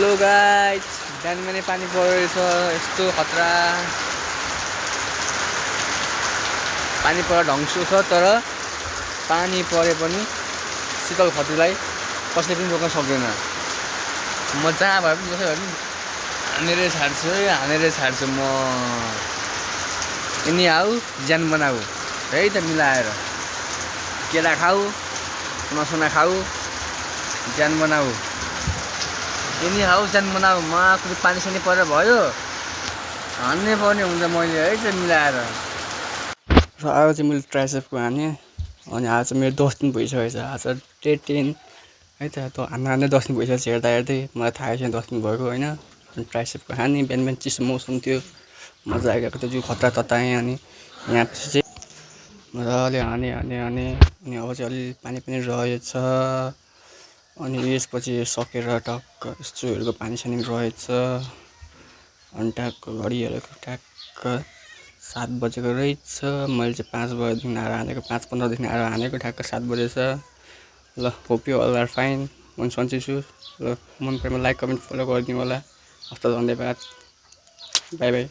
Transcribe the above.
Hello guys, बिहान पनि पानी परेछ। यस्तो खतरा पानी परेर ढङ्सो छ, तर पानी परे पनि शीतल खत्रीलाई कसले पनि रोक्न सक्दैन। म जहाँ भए पनि जसै भए पनि हानेरै छाड्छु म। यिनी आऊ ज्यान बनाऊ है त, मिलाएर केला खाऊ, नसुना खाऊ, ज्यान बनाऊ। यिनी खाऊ ज्यान बनाऊ। म कुनै पानी सानी परेर भयो हान्नै पर्ने हुन्छ मैले है त मिलाएर। र आज चाहिँ मैले ट्राइसेपको हाने, अनि आज चाहिँ मेरो 10 दिन भइसकेको छ। आज डे 10 है त। हान्दै 10 दिन भइसकेको छ। हेर्दै मलाई थाहा छैन 10 दिन भएको होइन। अनि ट्राइसेपको हाने, बिहान चिसो मौसम थियो, मजा आइरहेको थियो, जिउ खतरा तताएँ। अनि यहाँ पछि चाहिँ मजाले हाने। अनि अब चाहिँ अलि पानी पनि रहेछ। अनि यसपछि सकेर टक्क यस्तोहरूको पानी सानी रहेछ। अनि ट्याक्क घडी हेरेको ट्याक्क 7 बजेको रहेछ। मैले चाहिँ 5 बजेदेखि आएर हानेको, 5:15देखि आएर हानेको, ठ्याक्क 7 बजेछ। ल, hope you all are fine. म सन्चै छु। ल, मन परेमा लाइक कमेन्ट फलो गरिदिनु होला। हस्त धन्यवाद। By by.